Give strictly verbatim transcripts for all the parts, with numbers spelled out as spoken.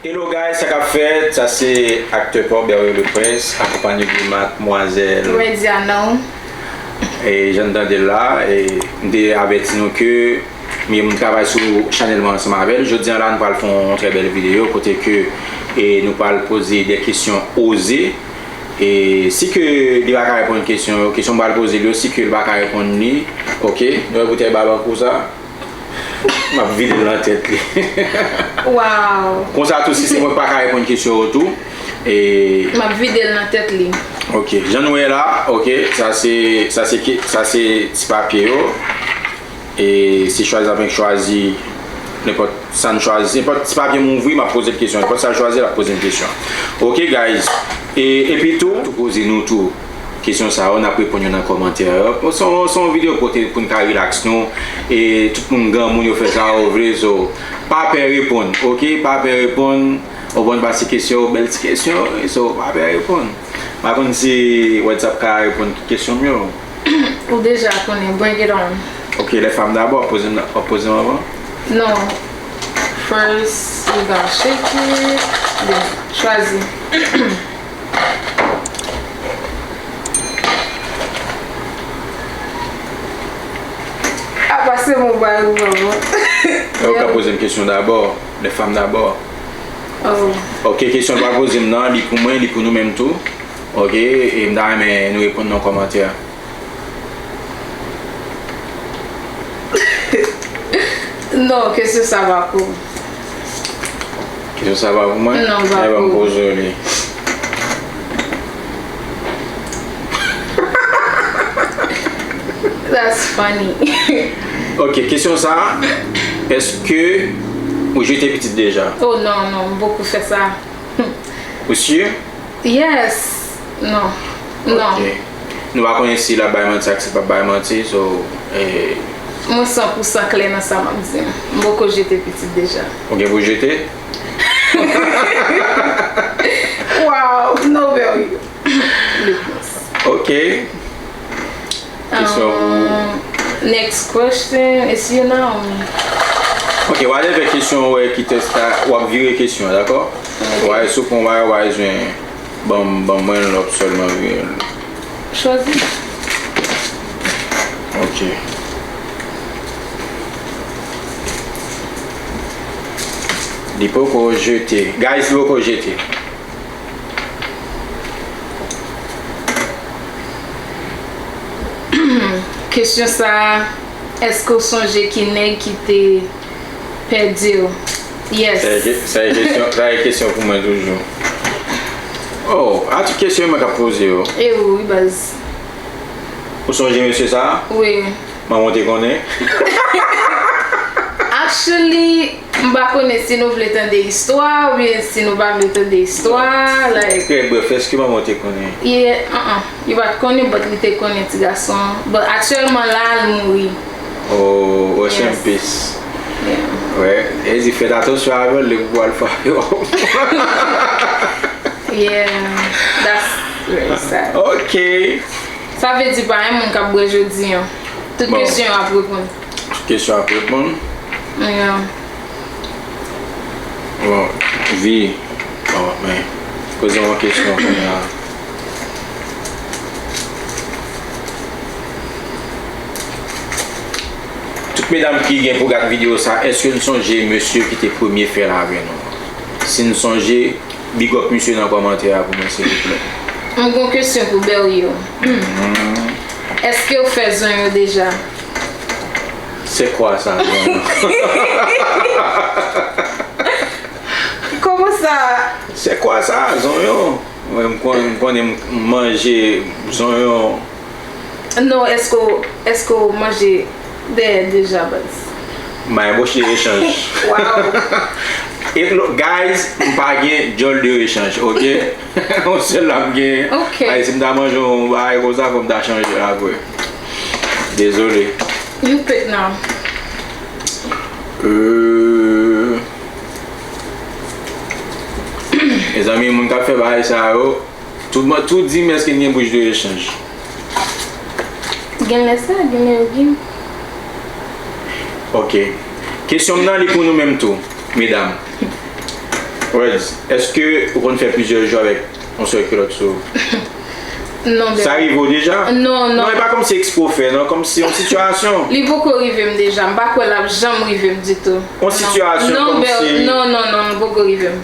Hello guys, sa k ap fèt? Sa se aktè pa w, Berry Le Prince, akonpanye de madmwazèl Rediana. E jan n tande l la, e m te avèti nou ke m, m travay sou chanèl mwen ansanm avè l. Jodi a la, nou pral fè yon trè bèl videyo kote ke, e, nou pral poze de kesyon oze. E si ke li pa ka reponn kesyon yo, kesyon m pral poze l yo, si ke li pa ka reponn li, oke, nou wè boutèy babankou sa? M ap vide l nan tèt li. Wow. Konsa tou, si se mwen k pa ka reponn kesyon yo tou, e m ap vide l nan tèt li. Oke, jan nou wè la, oke, sa se, sa se ki, sa se ti papye yo. E se chwazi, n ap chwazi nenpòt sa n chwazi. Nenpòt ti papye m ouvri, m ap poze l kesyon. Nenpòt sa l chwazi, l ap poze m kesyon. Oke, guys. E, epi tou, tou poze nou tou kesyon sa yo, n ap reponn yo nan kòmantè yo. Se yon, se yon videyo kote pou n ka rilaks nou. E tout moun granmoun yo fè sa yo vle, so pa pè reponn, oke? Pa pè reponn. Ou konn pase kesyon yo, bèl ti kesyon, so pa pè reponn. M pa konn si WhatsApp ka reponn tout kesyon m yo. Ou deja konnen, bring it on. Ok, les femmes d'abord, poze m, w ap poze m avan? Non. First, you gonna shake it, then chwazi. Apa se mwen bay ou avan. Ou ka poze m kesyon dabò, les femmes d'abord. Oh. Ok, kesyon l pral poze m nan, li pou mwen, li pou nou menm tou. Ok, e m ta renmen nou reponn nan kòmantè. Non, kesyon sa pa pou. Kesyon sa pa pou mwen? Non, pa pou. Ebyen, m poze w li. That's funny. Ok, kesyon sa, èske ou jete pitit deja? Oh non, non, m poko fè sa. Ou si? Yes. Non. Non. Ok. Nou pa konnen si l ap bay manti ak si l p ap bay manti, so, eh. Mwen san pou san klè nan sa m ap di. M poko jete pitit deja. Ou gen pou jete? Wow, no very. Ok. Kesyon pou. Um, next question, it's you, Naomi. Ok, whatever kesyon ou wè ki te sa, w ap vire kesyon an, dakò? Ok. Wise ou pran wise, wise jwenn. Ban m, ban mwen l, w ap sèlman vire l. Chwazi. Ok. Li poko jete. Guys, li poko jete. Kesyon sa a, èske w sonje ki nèg ki te pèdi w? Yes. Sa e ke-, sa e kesyon, sa e kesyon pou mwen toujou. Oh, a tout kesyon mwen k ap poze yo. E wi, baz. Ou sonje mesye sa a? Wi. Manman w te konnen? Actually, m pa konnen si nou vle tande istwa oubyen si nou pa vle tande istwa, like. Trè brèf, èske manman w te konnen? Yeah, uh-uh. Li pa t konnen, but li te konnen ti gason an. But aktyèlman la, l mouri. Oh, rest in peace. Yeah. Wè, e di fèt atansyon avè l, li pou al frape w. Yeah, that's very sad. Ok. Sa vle di pa gen moun k ap bwè jodi an. Tout kesyon yo ap reponn. Tout kesyon ap reponn? Yeah. Bon, vi. Bon, men, poze m yon kesyon kounye a. Tout medam ki gen pou gad videyo sa, èske n sonje mesye ki te premye fè l avè nou? Si n sonje, big up misye nan kòmantè a pou mwen, silvouplè. M gon kesyon pou Berry. Èske w fè zong yo deja? C'est quoi ça, zong? Comment ça? C'est quoi ça, zong yo? Mwen, m kon-, m konnen m manje zong yo. Non, èske w, èske w manje dèyè deja, baz? M bay bouch de rechanj. Wow. E lo-, guys, m pa gen djòl de rechanj, ok? Yon sèl la m gen. Ok. Ay, si m ta manje yon bagay konsa, fò m ta chanje l apre. Dezole. You pick now. Euh, mezanmi, moun k ap fè bagay sa yo, tout, tout di m èske n gen bouch de rechanj. Genlè sa, genlè yo gen. Ok. Kesyon m nan, li pou nou menm tou, medam. Words, èske ou konn fè plizyè jou avèk yon sèl kilòt sou ou? Non, bèl. Sa rive w deja? Non, non. Non, e pa kòmsi eksprè w fè, non, kòmsi yon sitiyasyon. Li poko rive m deja. M pa kwè l ap janm rive m ditou. Yon sitiyasyon kòmsi. Non, bèl, non, non, non, li poko rive m.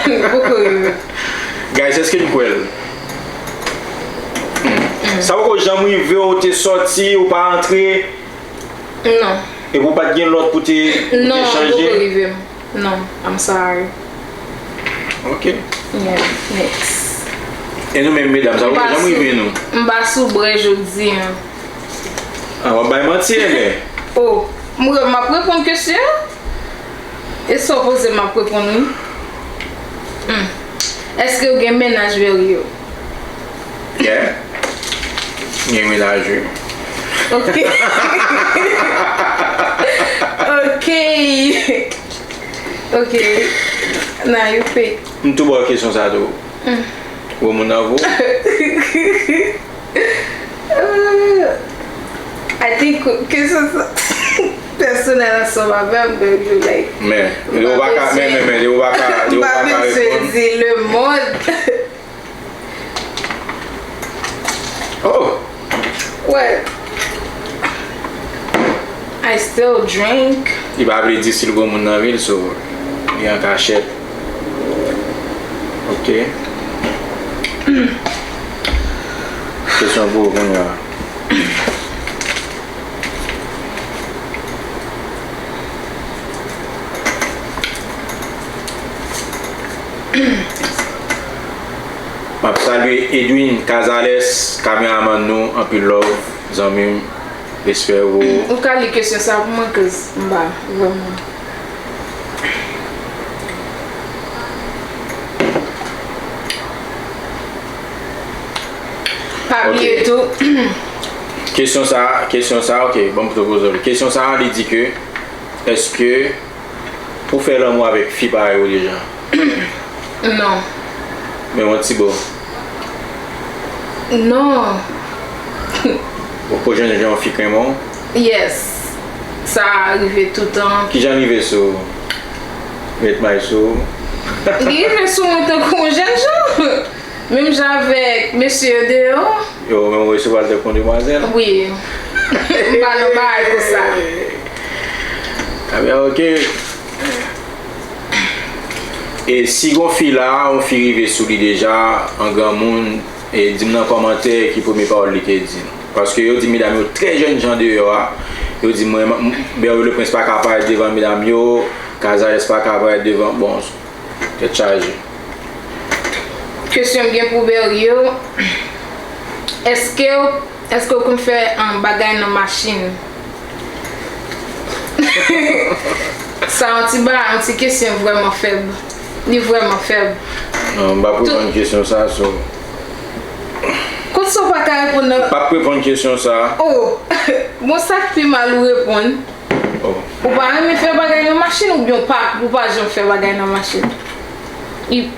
Li poko rive m. Guys, èske n kwè l? Sa poko janm rive w, ou te sòti, ou pa antre? Non. Epi w pa t gen lòt pou te, pou te chanje? Non, poko rive m. Non, I'm sorry. Ok. Yeah, next. E nou menm medam, sa poko janm rive nou? M pa sou brè jodi a. Ah, w ap bay manti, enben. Oh, m, m ap reponn kesyon an? E sa w poze m ap reponn, wi. Hmm. Èske w gen mennaj, Berrio? Yeah. Gen mennaj, wi. Ok. Ok. Ok. Now you pick. M tou ba w kesyon sa tou. Hmm. Gwo moun nan vo? I think ke se sa pèsonèl ansanm avè m, Berrio, like, men, m pa bezwen, men, men, men, ou pa ka, ou pa ka reponn. M pa bezwen di lemonn. Oh! What? I still drink. Li pa vle di si l gwo moun nan vi l, so li an kachèt. Ok. Kesyon pou ou kounye a. M ap salye Edwin Cazales, kameramann nou, anpil love, zanmi m, respè pou ou. Ou ka li kesyon sa pou mwen, 'cause m pa vrèman. Pa bliye tou. Kesyon sa, kesyon sa, ok, ban m tou poze w li. Kesyon sa, li di ke, èske ou fè lanmou avèk fi parèy ou deja? Non. Men yon ti bo. Non. Ou ko jwenn jan yon fi k renmen w? Yes. Sa rive toutan. Kijan rive sou ou? Met may sou ou? Li rive sou mwen tankou yon jènjan. Menm jan avèk mesye yo deyò. Yo, men ou resevwa l tankou yon demwazèl? Wi. M pa nan bagay konsa. Ebyen, ok. E si gon fi la, yon fi rive sou li deja, an granmoun, e di m nan kòmantè ki premye pawòl li te di nou. Paske yo di medam yo trè jènjan deyò a. Yo di mwen, m, m, Berrio le Prince pa ka parèt devan medam yo, Cazales pa ka parèt devan, bon, tèt chaje. Kesyon m gen pou Berrio, èske w, èske w konn fè, um, bagay nan machin? Sa yon ti ba, yon ti kesyon vrèman fèb. Li vrèman fèb. Non, m p ap reponn kesyon sa, so. Kot sa w pa ka reponn nan? M p ap reponn kesyon sa. Oh! Bon, sa k pi mal ou reponn. Oh. Ou pa renmen fè bagay nan machin oubyen w pa, ou pa janm fè bagay nan machin? I-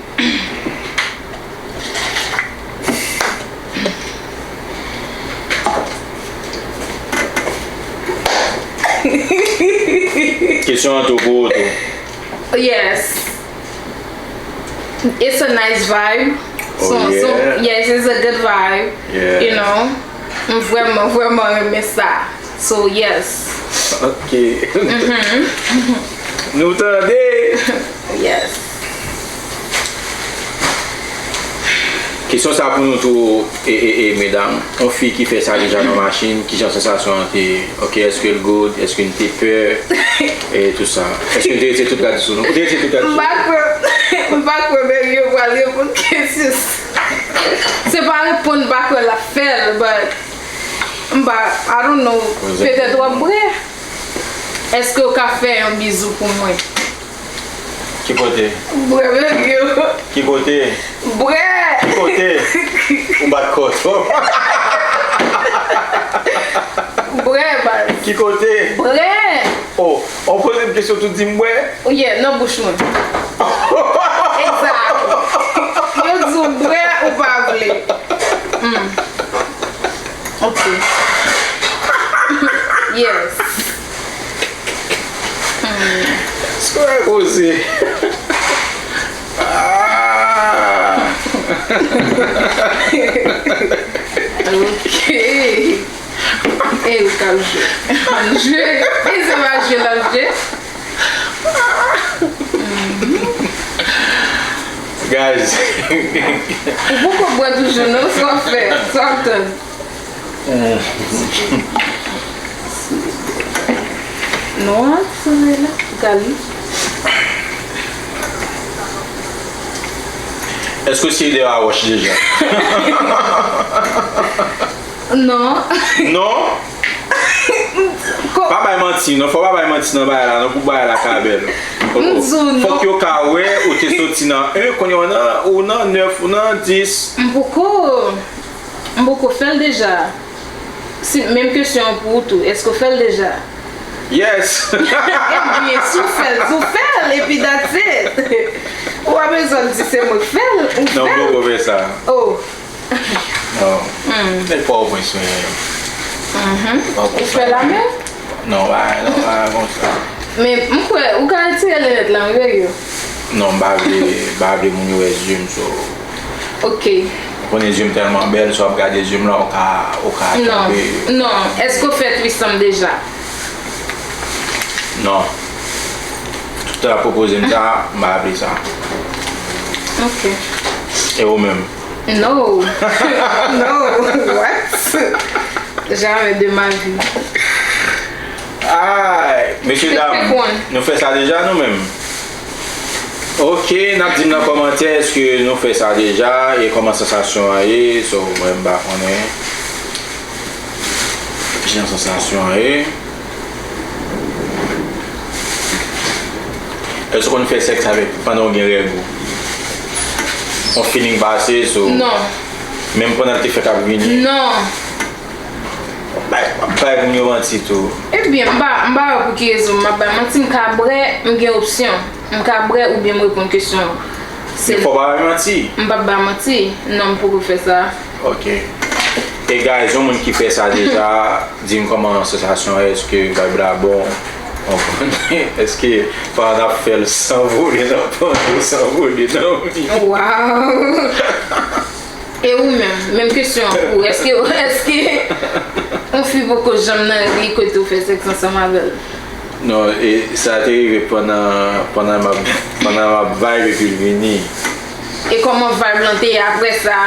Kesyon an tou pou ou tou. Yes. It's a nice vibe. Oh, so, so, yeah. Yes, it's a good vibe. Yeah. You know, m vrèman, vrèman renmen sa. So, yes. Ok. Mhm. Nou tande. Yes. Kesyon sa pou nou tou, e, e, e, medam. Yon fi ki fè sa deja nan machin, kijan sansasyon an te ye? Ok, èske l good? Èske n te pè? E tou sa. Èske n te retire tout rad sou nou? Ou te retire tout rad sou nou? M pa kwè, m pa kwè Berrio pral reponn kesyon sa. Se pa reponn m pa kwè l ap fè l, but m pa, I don't know, petèt w ap bwè. Èske w ka fè yon bizou pou mwen? Ki kote? Bwè, Berrio. Ki kote? Bwè. Ki kote? Ou bat kò twòp. Bwè, baz. Ki kote? Bwè. Oh, ou poze m kesyon tou di m bwè? Oh, yeah, nan bouch mwen. Exactly. Yo di w bwè ou pa vle. Mm. Ok. Yes. Hmm. Sa w koze? Ah! Ok. E ou k ap jwe. M jwe. E se pa jwe l ap jwe. Guys. Ou poko bwè toujou non, sa w ap fè. Sa w ap tann. Non, sa la, Gali. Èske w siye dèyè wòch deja? Non. Non? Pa bay manti, non, fò pa bay manti nan bagay la, non, pou bagay la ka bèl. M di w non. Fòk yo ka wè ou te soti nan en, kounye a w nan, ou nan nèf, ou nan dis. M poko, m poko fè l deja. Si, menm kesyon an pou ou tou, èske w fè l deja? Yes! Ebyen, si w fè l, di w fè l, epi that's it. Ou pa bezwen di se mwen k fè l, ou fè l. Non, m poko fè sa. Oh. Non. Hmm. Men pa w pran swen. Mhm. Ou fè l a men? Non, pa, non, pa konsa. Men m kwè, ou ka retire linèt la, m veye yo. Non, m pa vle, m pa vle moun yo wè zye m, so. Ok. Ou konnen zye m tèlman bèl, si w ap gade zye m la, ou ka, ou ka atrape. Non, non. Èske w fè trisòm deja? Non. Tout tan y ap pwopoze m sa, m pa vle sa. Ok. E ou menm? No. No. What? Jamais de ma vie. Ay, mesye dam, nou fè sa deja nou menm? Ok, n ap di m nan kòmantè, èske nou fè sa deja, e kòman sansasyon an ye, so, mwen m pa konnen. Jan sansasyon an ye. Èske w konn fè sèks avèk pandan w gen règ ou? Yon feeling pase, so. Non. Menm pandan l te fèk ap vini? Non. Bay, bay moun yo manti tou. Ebyen, m pa, m pa wè pou ki rezon m ap bay manti, m ka brè, m gen opsyon. M ka brè oubyen m reponn kesyon an. Se fò w pa bay manti. M p ap bay manti. Non, m poko fè sa. Ok. E guys, yon moun ki fè sa deja, di m kòman sansasyon, èske vibe la bon? Èske pandan n ap fè l san vole nan panye, san vole nan mi? Wow! E ou menm, menm kesyon an pou ou. Èske, èske yon fi poko janm nan règ li kote w fè sèks ansanm avè l? Non, e sa te rive pandan, pandan m ap, pandan m ap vibe epi l vini. E kòman vibe lan te ye apre sa?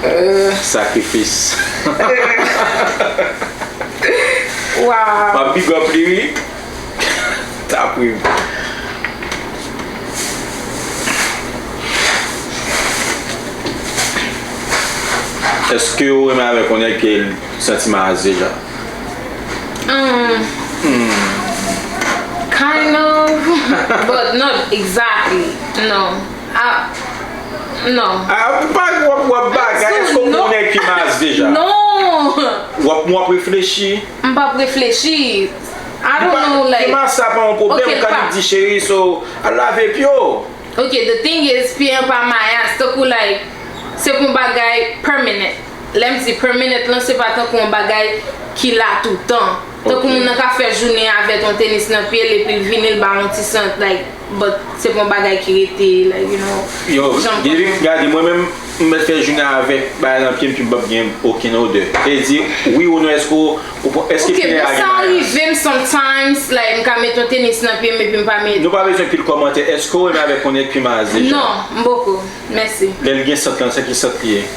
Euh. Sakrifis. Wow. M ap big up li, wi. T ap ri. Èske ou renmen avèk yon nèg ke l santi m alèz deja? Um, hmm. Kind of, but not exactly. No. I, no. Ah, ou pa w ap, w ap bagay, èske w pran yon nèg ki alèz deja? Non. W ap, w ap reflechi? M p ap reflechi. I don't know, like, li pa sa pa yon pwoblèm, ou ka di, cheri, so, al lave pye w. Ok, the thing is, pye an pa mayas, tankou, like, se pou yon bagay permanent. Lè m di permanent lan, se pa tankou yon bagay ki la toutan. Tankou moun nan ka fè jounen avèk yon tenis nan pye l, epi l vini, l ba yon ti sant, like, but se pa yon bagay ki rete, like, you know. Yo, depi, gade, mwen menm, m mèt fè jounen avèk bagay nan pye m, epi m p ap gen okenn odè. Se di, wi ou non, èske w, ou pran, èske pye a gen mayas? Ok, bon, sa rive m sometimes, like, m ka met yon tenis nan pye m, epi m pa met. Nou pa bezwen pil kòmantè. Èske w renmen avèk yon nèg ki mayas deja? Non, m poko. Mèsi. Lè l gen sant lan, se ki sant li ye?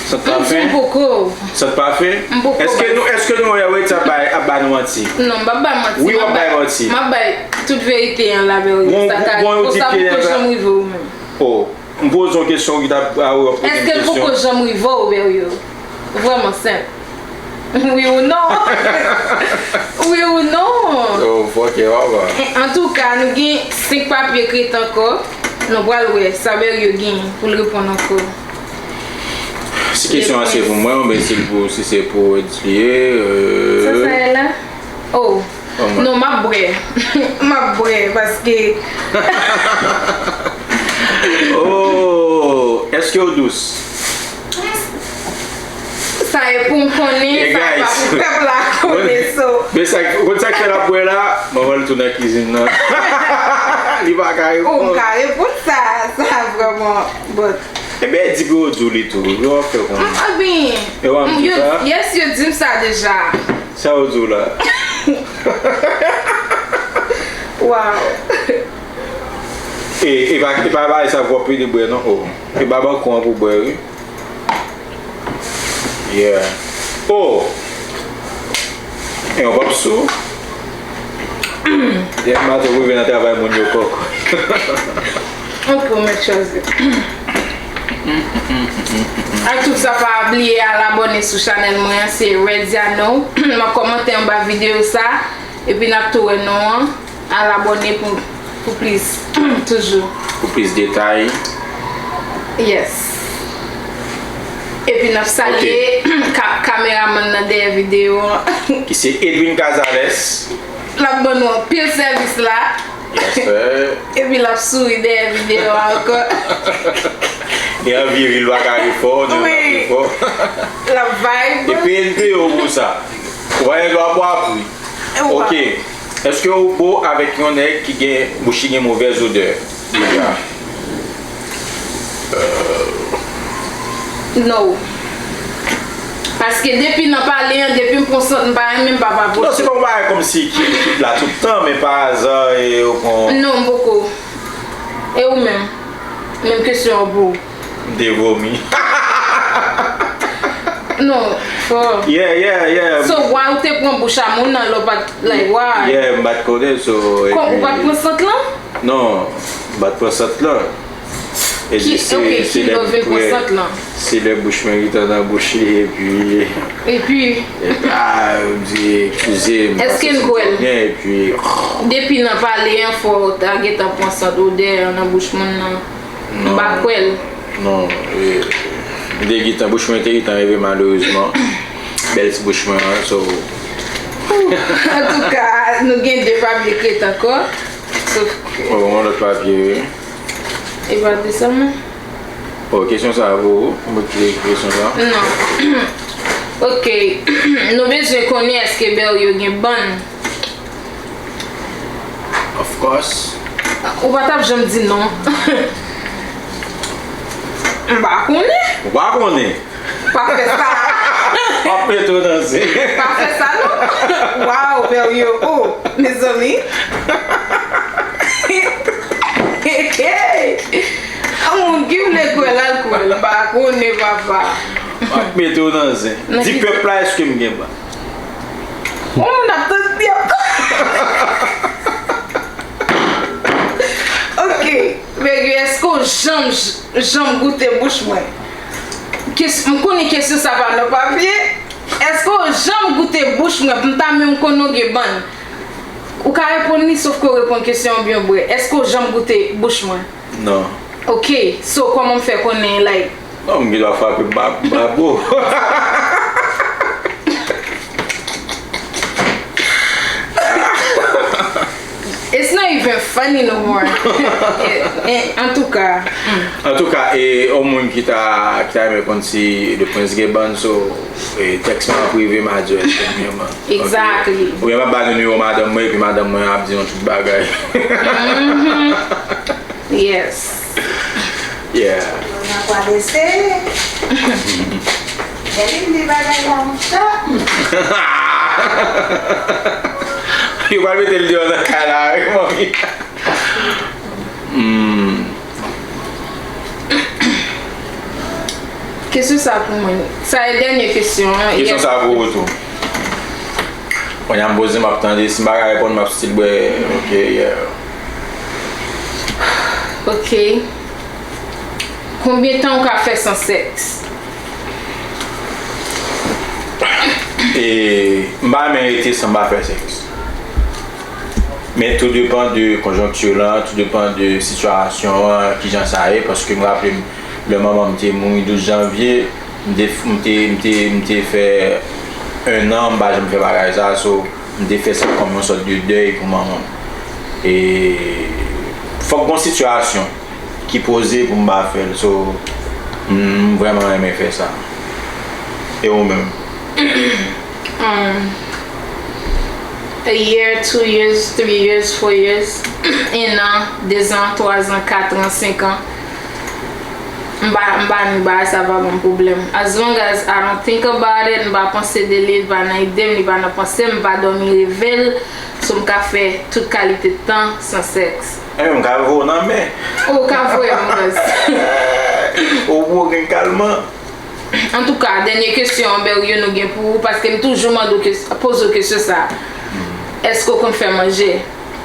Sant pafen? M poko. Sant pafen? M poko. Èske nou, èske nou wè Wetz ap bay, ap ba nou manti? Non, m p ap bay manti. Wi, w ap bay manti. M ap bay tout verite an la, Berry. Bon, sa ka, bon, bon, konsa poko janm rive ou menm. Oh, m poze yon kesyon ki t ap, ah, wi, w ap poze yon kesyon. Èske l poko janm rive ou, Berry? Vrèman senp. Wi ou non? Wi ou non? Oh, fuck it, papa. Antouka, nou gen senk papye k ret ankò. Nou pral wè sa Berry genyen pou l reponn ankò. Si kesyon an se pou mwen, oubyen si l pou, si se pou Wetz li ye, euh. Sa, sa ye la? Oh. Non, m ap bwè. M ap bwè, paske. Oh, èske w dous? Sa e pou m konnen, sa e pa pou pèp la konnen, so. Men sa, konn sa k fè l ap bwè la, manman l tou nan kizin nan. Li pa ka reponn. Oh, m ka reponn sa. Sa vrèman. But. Ebyen, di pou yo di w li tou. Yo ap fè konnen. Ah, ben. Yo ap di sa? Yes, yo di m sa deja. Sa yo di w la? Wow. E, e pa, e pa bagay sa pou w ap pede bwè non. Oh. E pa bankou an pou bwè wi. Yeah. Oh! E yon pap sou. Yè maten w rive nan travay moun yo kòk. Ok, w mèt chwazi. Ak tout sa, pa bliye al abòne sou chanèl mwen an, se Redzia No. M ap kòmante anba videyo sa, epi n ap tou wè non an. Al abòne pou, pou plis, toujou. Pou plis detay. Yes. Epi n ap salye ka, kameramann nan dèyè videyo an. Ki se Edwin Cazares. L ap ban nou anpil sèvis la. Yes, sir. Epi l ap souri dèyè videyo a ankò. Li anvi ri, li pa ka ri fò, li anvi ri fò. L ap vibe. Epi N P O pou sa. Ou pa gen dwa pou apri. Ok. Èske ou bo avèk yon nèg ki gen bouch li gen movèz odè? Deja. No. Paske depi nan pale an, depi m pran sant, m pa renmen m pa pa pote. Non, se pa yon bagay kòmsi ki, ki la tout tan, men pa aza e ou pran. Non, m poko. E ou menm? Menm kesyon an pou ou. M te vomi. Non, fò. Yeah, yeah, yeah. So, why ou te pran bouch a moun nan, lè w pa t, like, why? Yeah, m pa t konnen, so, epi. Kòm ou pa t pran sant lan? Non, m pa t pran sant lan. E ki, se, ok, se ki lè lè w vin pran sant lan? Se lè bouch mwen gentan nan bouch li, epi. Epi? Epi, ah, m di, eskize m. Èske n kwè l? Byen, epi. Depi nan pale an, fò w ta gentan pran sant odè an nan bouch moun nan. M pa kwè l. Non, e, m te gentan, bouch mwen te gentan rive malerezman. Bèl ti bouch mwen an, so. Antouka, nou gen de papye k ret ankò. Sof ke. Oh, yon lòt papye, wi. E pa de sèlman. Oh, kesyon sa a pou ou? Mwen ki te ekri kesyon sa a? Non. Ok. Nou bezwen konnen èske Berrio gen bann. Of course. Ou pa t ap janm di non. M pa konnen. Ou pa konnen? Pa fè sa. W ap mete w nan zen. Pa fè sa non. Waw, Berrio. Oh, mezanmi. Hey, hey. Yon moun ki vle kwè l al kwè l. M pa konnen, papa. W ap mete w nan zen. Di pèp la, èske m gen bann? Yon moun ap tande, y ap. Ok, Berrio, èske w janm, janm goute bouch mwen? Kes-, m konnen kesyon sa pa nan papye. Èske w janm goute bouch mwen pou m ta menm konnen w gen bann? Ou ka reponn li, sof ke w reponn kesyon an byen bwè. Èske w janm goute bouch mwen? Non. Ok, so kòman m fè konnen, like, non, m gen dwa frape m pa, m pa bo. It's not even funny no more. Eh, eh, antouka. Antouka, e, yon moun ki ta, ki ta renmen konn si The Prince gen bann, so, e, text mwen an prive, m a di w èske m gen bann. Ok? Exactly. Oubyen m ap ba nou nimewo madanm mwen, epi madanm mwen ap di nou tout bagay. Yes. Yeah. N ap adrese. Epi m di bagay la, monchè. Yo pral mete l deyò nan kay la, wi, manmi. Hmm. Kesyon sa pou mwen. Sa e dènye kesyon an. Kesyon sa pou ou tou. Kounye a m poze, m ap tande. Si m pa ka reponn, m ap still bwè. Ok, yeah. Ok. Konbyen tan ou ka fè san sèks? E, m pa renmen rete san m pa fè sèks. Men tou depann de konjonkti lan, tou depann de sitiyasyon an, kijan sa ye, paske m raple m, lè manman m te mouri douz janvye, m te, m te, m te, m te fè en an, m pa janm fè bagay sa, so, m te fè sa kòm yon sòt de dèy pou manman m. E fòk gon sitiyasyon ki poze pou m pa fè l, so, m vrèman renmen fè sa. E ou menm? Hmm. A year, two years, three years, four years, en an, dezan, twazan, katran, senkan. M pa, m pa ni bagay sa pa ban m pwoblèm. As long as I don't think about it, m pa panse de li, li pa nan ide m, li pa nan panse m, m pa dòmi reve l, so m ka fè tout kalite tan san sèks. Ebyen, m ka voye w nan men. Ou ka voye m, baz. Ou pou gen kalman. Antouka, dènye kesyon, Berrio, nou gen pou ou, paske m toujou mande w kes- poze w kesyon sa. Èske w konn fè manje?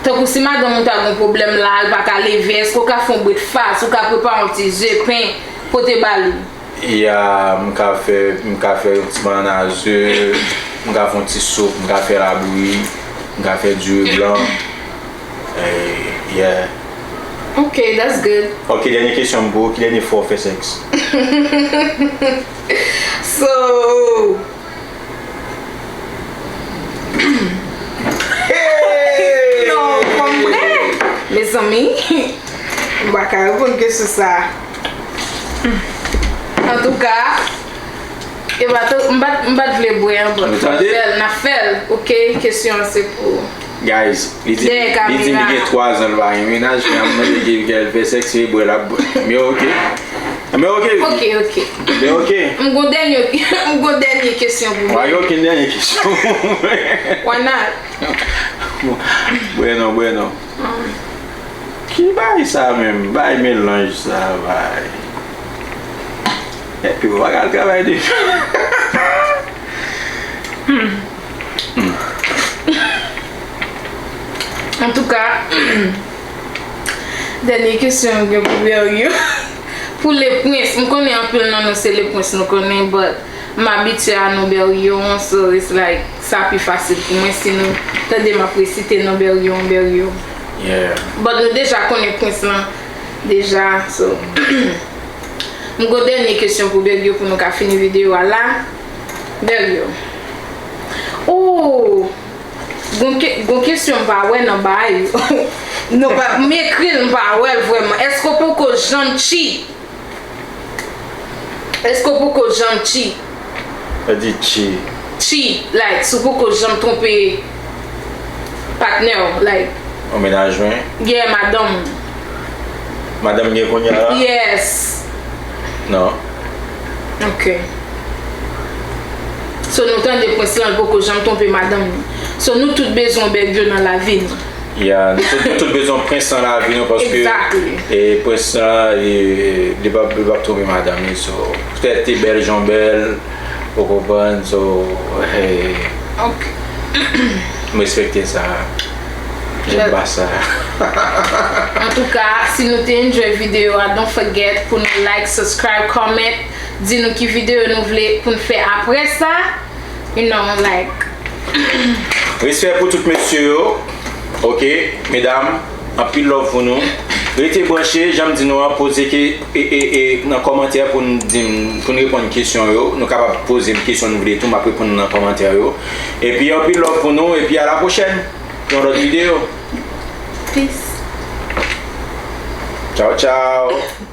Tankou si madanm ou ta gen pwoblèm la, l pa ka leve, èske w ka fè yon brekfas, ou ka prepare yon ti ze, pen, pote ba li? Ya, m ka fè, m ka fè yon ti bannann a ze, m ka fè yon ti soup, m ka fè labouyi, m ka fè diri blan. Eh, yeah. Ok, that's good. Ok, dènye kesyon m pou ou, ki dènye fwa w fè sèks? So, non, fò m prè. Mezanmi, m pa ka reponn kesyon sa. Antouka, e pa tou, m pa t, m pa t vle bwè an, but n ap fè l, n ap fè l, ok? Kesyon an se pou ou. Guys, li di, li di li gen twa zan li pa gen mennaj, men ap mande ke l fè sèks, se bwè l ap bwè. Men ok. Men ok. Ok, ok. Men ok. M gon dènye, m gon dènye kesyon pou ou. Why ok, dènye kesyon. Why not? Bwè non, bwè non. Ki bagay sa menm? Bagay melanj sa, bagay. Epi ou pa ka al travay depi. Antouka, dènye kesyon m gen pou Berrio. Pou Lepwens, m konnen anpil nan nou se Lepwens nou konnen, but m abitye a nou Berrio, so it's like, sa pi fasil pou mwen si nou tande m ap resite non Berrio, Berrio. Yeah. But nou deja konnen Pwens lan, deja, so. M gon dènye kesyon pou Berrio pou nou ka fini videyo a la. Berrio. Oh! Gon, ke, gon kesyon m pa wè nan bagay yo. Non, pa, m ekri l, m pa wè l vrèman. Èske w poko janm cheat? Èske w poko janm cheat? Sa di cheat? Cheat, like, si w poko janm twonpe patnè w, like. Yon mennaj mwen? Yeah, madanm ou. Madanm m gen kounye a la? Yes. Non. Ok. So nou tande Pwens lan, l poko janm twonpe madanm li. So nou tout bezwen Berrio nan lavi nou. Ya, nou tout, nou tout bezwen Pwens lan lavi nou paske Exactly. E Pwens lan, e, li p ap, li p ap twonpe madanm li, so poutèt li bèl jan w bèl, ou konprann, so, e, Ok. m respekte sa. J'aime pas ça. Antouka, si nou te enjoy videyo a, don't forget pou nou like, subscribe, comment, di nou ki videyo nou vle pou n fè apre sa. You know, like. Respè pou tout mesye yo. Ok, medam, anpil love pou nou. Rete branche, jan m di nou an, poze ke, e, e, e, nan kòmantè pou n di m, pou n reponn kesyon yo. Nou kapab poze m kesyon nou vle tou, m ap reponn nan kòmantè yo. Epi anpil love pou nou, epi a la pwochèn pou yon lòt videyo. Peace. Tchaw, tchaw.